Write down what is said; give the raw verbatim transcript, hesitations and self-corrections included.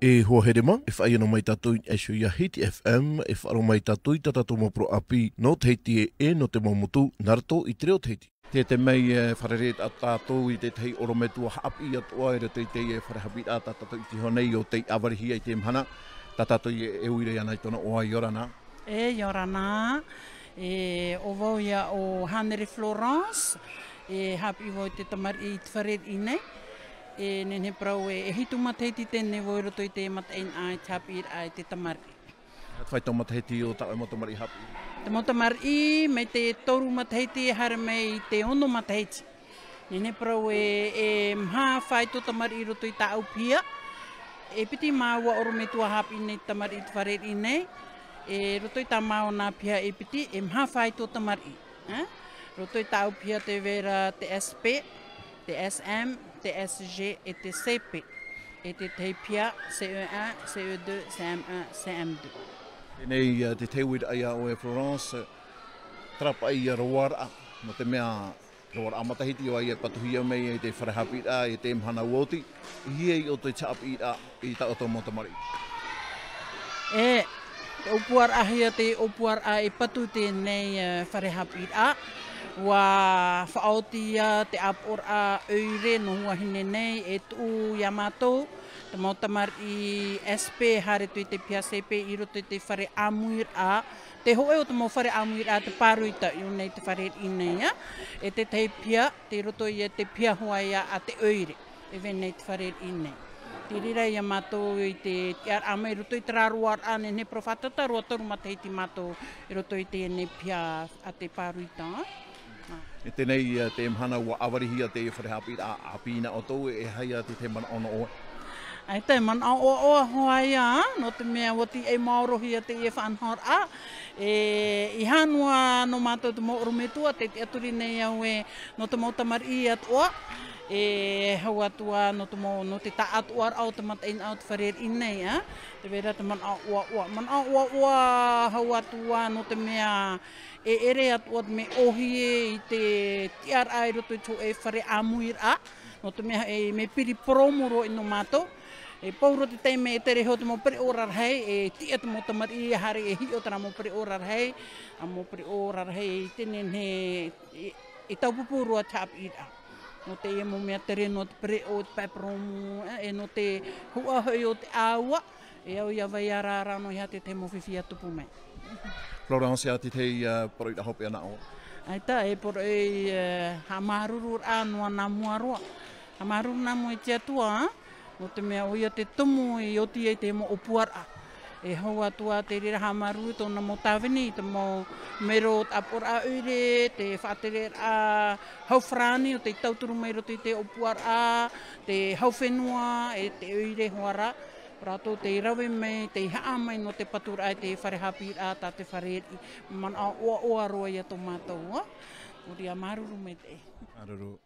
E hoa here mā, e faʻaea noa mai tātou i niʻa iho ia Hiti F M, e faʻaroʻo mai tātou i tā tātou mau parau ʻāpī nō Tahiti ē, e nō te mau motu, nā roto i te reo Tahiti. Tē, tē mai, e, fārerei tā tātou i te tahi ʻorometua haʻapiʻi atoʻa i roto i teie fare haʻapiʻiraʻa tā tātou i ʻite iho nei ʻo tei ʻāvarihia i teie mahana, tā tātou e, e ui ra iāna i tōna iʻoa, ʻia ora na. E, ʻia ora na. E, ʻo vau ia ʻo Hānere Florence, e haʻapiʻi vau i te tamariʻi i te fare riʻi nei. E nehenehe parau ē, e hitu matahiti teie nei vau i roto i te mataʻeinaʻa i te haʻapiʻiraʻa i te tamariʻi. Te fāito matahiti o tā ʻoe mau tamariʻi haʻapiʻi? Te mau tamariʻi, mai te toru matahiti e haere mai i te ono matahiti. Nehenehe parau ē, e maha fāito tamariʻi i roto i tāʻu piha. E piti māua ʻorometua haʻapiʻi nei tamariʻi i te fare riʻi nei. E roto i tā māua nā piha e piti, e maha fāito tamariʻi. Ē? Roto i tāʻu piha tē vai ra te S P, te S M, te S G e te C P. E te tahi piha, C E un, C E deux, C M un, C M deux. Teie nei, ā, te tahi uiraʻa iā ʻoe Florence, terā paʻi ia roaraʻa, nō te mea roaraʻa matahiti ʻoia e patuhia mai i te fare haʻapiʻiraʻa i te mahana ua oti, e hia ʻoutou i te haʻapiʻiraʻa i tā ʻoutou mau tamariʻi? E, te ʻōpuaraʻahia, te ʻōpuaraʻa e patu teie nei, e, fare haʻapiʻiraʻa. ʻUa faʻaoti ia te ʻāpoʻoraʻa ʻoire nō Huahine nei, e tuʻu iā mātou, te mau tamariʻi S P haere atu i te piha C P i roto i te fare ʻāmuiraʻa, te hōʻē o te mau fare ʻāmuiraʻa te pāroita i ʻō nei te fare riʻi nei, ā. E te tahi piha, tei roto ia te piha hoʻi ia a te ʻoire, e vai nei te fare riʻi nei. Te reira ia mātou i te tiʻaraʻa mai i roto i terā roaraʻa, nehenehe parau fātata roa toru matahiti mātou i roto i teie nei piha a te pāroita, ā. E teie nei, ā, te mahana ʻua ʻāvarihia te fare haʻapiʻiraʻa ʻāpī nā ʻoutou, e aha ia te, te manaʻo nō ʻoe? ʻAita, e manaʻo ʻoaʻoa hoʻi ia, nō te mea ʻua tīaʻi maorohia teie faʻanahoraʻa. E, ʻeiaha noa nō mātou te mau ʻorometua, tē tiʻaturi nei au ē, nō te mau tamariʻi atoʻa, e hau atu ā nō te mau, nō te tāʻātoʻaraʻa o te mataʻeinaʻa o te fare riʻi nei, ā. Tē vai ra te manaʻo ʻoaʻoa, manaʻo ʻoaʻoa hau atu ā nō te mea e ʻere atoʻa te mea ʻōhie i te tiʻaraʻa i roto i te hōʻē fare ʻāmuiraʻa, nō te mea e mea piri purōmu roa ʻino mātou. E pauroa te taime e tere iho te mau pereʻoʻo rarahi, e tiʻa te mau tamariʻi, e haere e hiʻo terā mau pereʻoʻo rarahi, ā, mau pereʻoʻo rarahi i teie nei, e, e taupupū roa te haʻapiʻiraʻa. Nō teie mau mea tere noa te pereʻoʻo, te pae purōmu, e, e nō te huʻa hoʻi o te ʻāua, e au ʻia vai ā rā, rā noa iho te tahi mau fifi ʻa tupu mai. Florence, e aha te tahi, ā, poroʻi hopeʻa nā ʻoe? ʻAita, e poroʻi, e, haʻamāuruururaʻa noa nā mua roa. Haʻamāuruuru nā mua i te Atua, ā, nō te mea ʻoia te tumu i oti ai te mau ʻōpuaraʻa. E hau atu ā te reira haʻamāuruuru i tōna mau tāvini, te mau mero o te ʻāpoʻoraʻa ʻoire, te faʻatereraʻa hau farāni ʻo tei tauturu mai i roto i te ʻōpuaraʻa, te hau fenua, e te ʻoire hoʻi rā, rātou tei rave mai, tei haʻa mai nō te paturaʻa i te fare haʻapiʻiraʻa tā te fare riʻi. Manaʻo ʻoaʻoa roa ia tō mātou, ā. Nō reira māuruuru maitaʻi. Māuruuru.